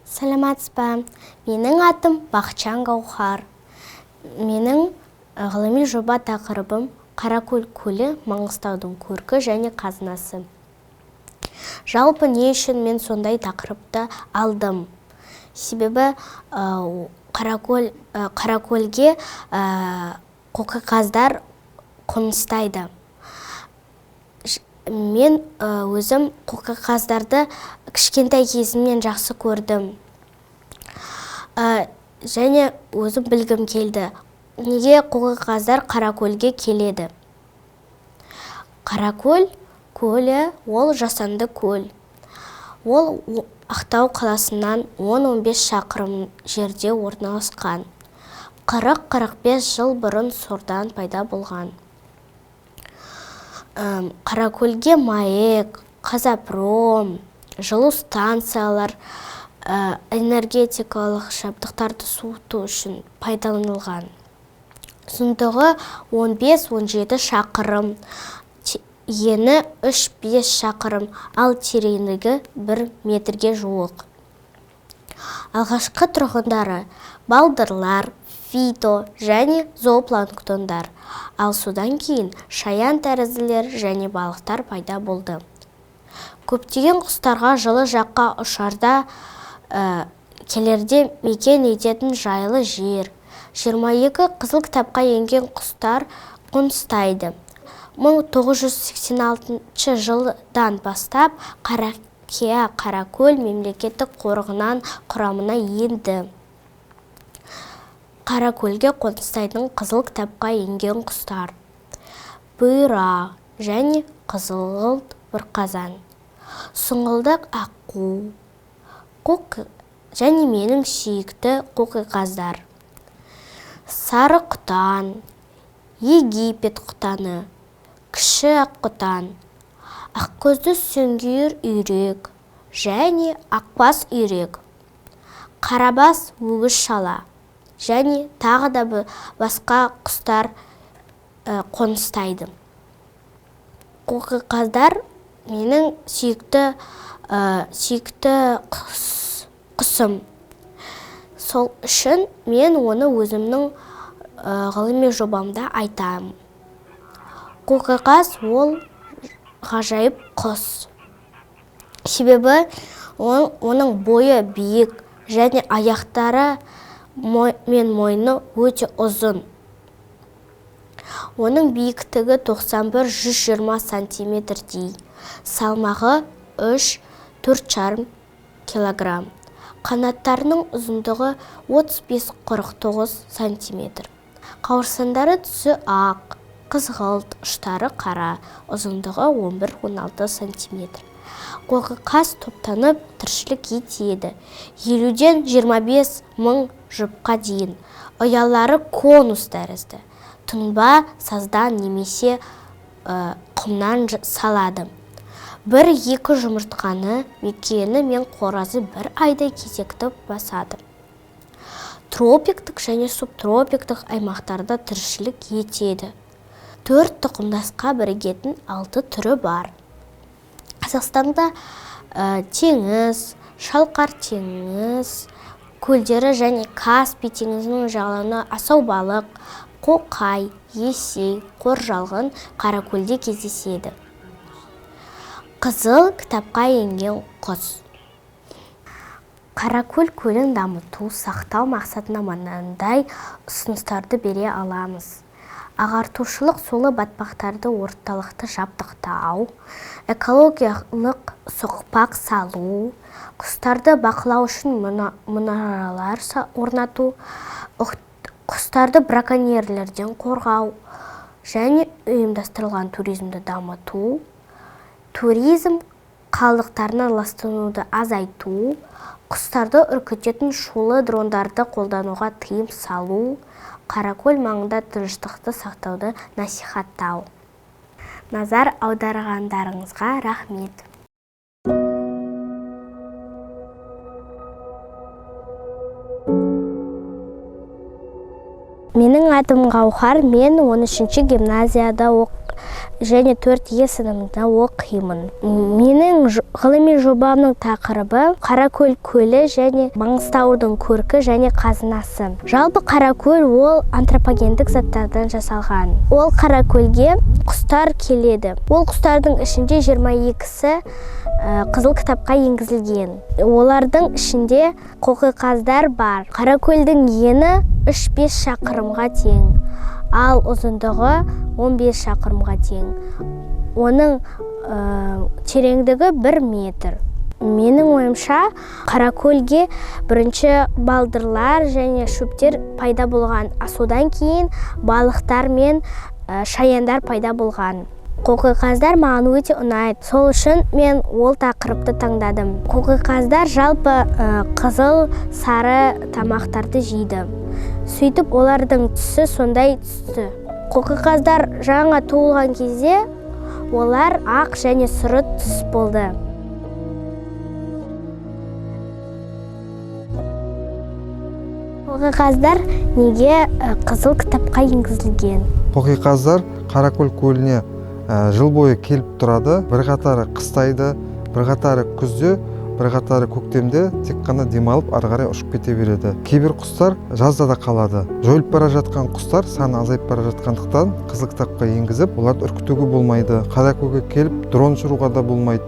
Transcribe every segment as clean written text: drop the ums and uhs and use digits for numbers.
Саламатсыз ба? Менің атым Бақытжан Гаухар. Менің ғылыми жоба тақырыбым Қаракөл көлі, Маңғыстаудың көркі және қазынасы. Жалпы не үшін мен сондай тақырыпты алдым? Себебі Қаракөлге қоқиқаздар қоныстайды. Мен өзім қоқиқаздарды кішкентай кезімнен жақсы көрдім. Және өзім білгім келді, неге қоқиқаздар Қаракөлге келеді? Қаракөл көлі ол жасанды көл. Ол Ақтау қаласынан 10-15 шақырым жерде орналасқан. 40-45 жыл бұрын сордан пайда болған. Қаракөлге МАЭК, Қазапром, жылу станциялар, энергетикалық жабдықтарды суыту үшін пайдаланылған. Ұзындығы 15-17 шақырым, ені 3-5 шақырым, ал тереңдігі 1 метрге жуық. Алғашқы тұрғындары балдырлар, фито және зоопланктондар, ал содан кейін шаян тәрізділер және балықтар пайда болды. Көптеген құстарға жылы жаққа ұшарда келерде мекен ететін жайлы жер. 22 қызыл кітапқа енген құстар қоныстайды. 1986 жылдан бастап Қарақия Қаракөл мемлекеттік қорығынан құрамына енді. Қаракөлге қоныстайтын қызыл кітапқа енген құстар: бұйра және қызғылт бірқазан, сұңғылдақ аққу, қоқ және менің сүйікті қоқиқаздар, сары құтан, Египет құтаны, кіші аққұтан, ақкөзді сүңгуір үйрек және ақбас үйрек, қарабас өгіз шала және тағы да басқа құстар қоныстайды. Қоқиқаздар менің сүйікті құсым. Сол үшін мен оны өзімнің ғылыми жобамда айтамын. Қоқиқаз ол ғажайып құс. Себебі оның бойы биік және аяқтары мен мойны өте ұзын. Оның биіктігі тоқсан бір жүз жиырма сантиметрдей, салмағы үш төрт жарым килограмм. Қанаттарының ұзындығы отыз бес қырық тоғыз сантиметр. Қауырсындары түсі ақ, қызғылт, ұштары қара, ұзындығы он бір он алты сантиметр. Қоқиқаз топтанып тіршілік етеді. Елуден жиырма бес мың жұпқа дейін. Ұялары конус тәрізді. Тұнба саздан немесе құмнан салады. Бір-екі жұмыртқаны мекені мен қоразы бір айдай кезекті басады. Тропиктік және субтропиктік аймақтарда тіршілік етеді. 4 тұқымдасқа бірігетін 6 түрі бар. Қазақстанда теңіз, шалқар теңіз көлдері және Каспий теңізінің жағалауына асау балық, қоқай, есей, қоржалғын Қаракөлде кездеседі. Қызыл кітапқа енген құс. Қаракөл көлін дамыту, сақтау мақсатында мынандай ұсыныстарды бере аламыз. Ағартушылық сулы батпақтарды орталықты жабдықтау, экологиялық соқпақ салу, құстарды бақылау үшін мұнаралар орнату, құстарды браконьерлерден қорғау және ұйымдастырылған туризмді дамыту, туризм қалдықтарынан ластануды азайту, құстарды үркітетін шулы дрондарды қолдануға тыйым салу, Қаракөл маңында тыныштықты сақтауды насихаттау. Назар аударғандарыңызға рахмет. Менің атым Гаухар, мен он үшінші гимназияда және 4Е сыныбында оқимын. Менің ғылыми жобамның тақырыбы Қаракөл көлі және Маңғыстаудың көркі және қазынасы. Жалпы Қаракөл ол антропогендік заттардан жасалған. Ол Қаракөлге құстар келеді. Ол құстардың ішінде 22-сі қызыл кітапқа енгізілген. Олардың ішінде қоқиқаздар бар. Қаракөлдің ені 3-5 шақырымға тең, ал ұзындығы 15 шақырымға тең. Оның тереңдігі 1 метр. Менің ойымша, Қаракөлге бірінші балдырлар және шөптер пайда болған, а содан кейін балықтар мен шаяндар пайда болған. Қоқиқаздар маған өте ұнайды. Сол үшін мен ол тақырыпты таңдадым. Қоқиқаздар жалпы қызыл, сары тамақтарды жейді. Сөйтіп олардың түсі сондай түсті. Қоқиқаздар жаңа туылған кезде олар ақ және сұры түс болды. Қоқиқаздар неге қызыл кітапқа енгізілген? Қоқиқаздар Қаракөл көліне жыл бойы келіп тұрады. Бір қатары қыстайды, бір қатары күзде, бір қатары көктемде тек қана демалып ары қарай ұшып кете береді. Кейбір құстар жазда да қалады. Жойылып бара жатқан құстар саны азайып бара жатқандықтан қызыл кітапқа енгізіп, оларды үркітуге болмайды. Қаракөлге келіп дрон ұшыруға да болмайды.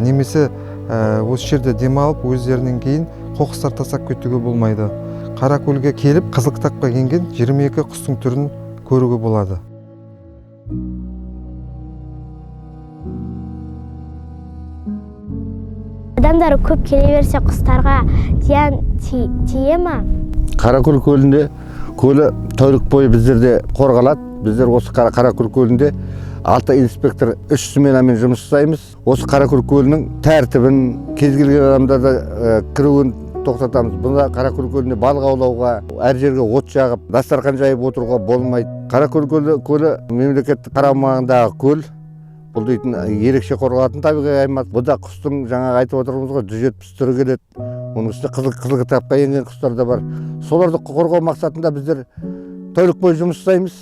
Немесе осы жерде демалып өздерінен кейін қоқыстар тастап кетуге болмайды. Қаракөлге келіп қызыл кітапқа енген 22 құстың түрін көруге болады. Адамдар көп келе берсе құстарға зиян тие ма? Қаракөл көлінде көлі тәулік бойы біздерде қорғалады. Біздер осы Қаракөл көлінде 6 инспектор 3 сменамен жұмыс жасаймыз. Осы Қаракөл көлінің тәртібін, кез келген адамдарды кіруін тоқтатамыз. Бұнда Қаракөл көлінде балық аулауға, әр жерге от жағып, дастархан жайып отыруға болмайды. Қаракөл көлі мемлекеттік қарамағындағы көл. Бұл дейтін ерекше қорғалатын табиғи аймақ. Бұнда құстың жаңағы айтып отырмыз ғой, 170 түрі келеді. Оның үстіне қызыл кітапқа енген құстар да бар. Соларды қорғау мақсатында біздер тәулік бойы жұмыс жасаймыз.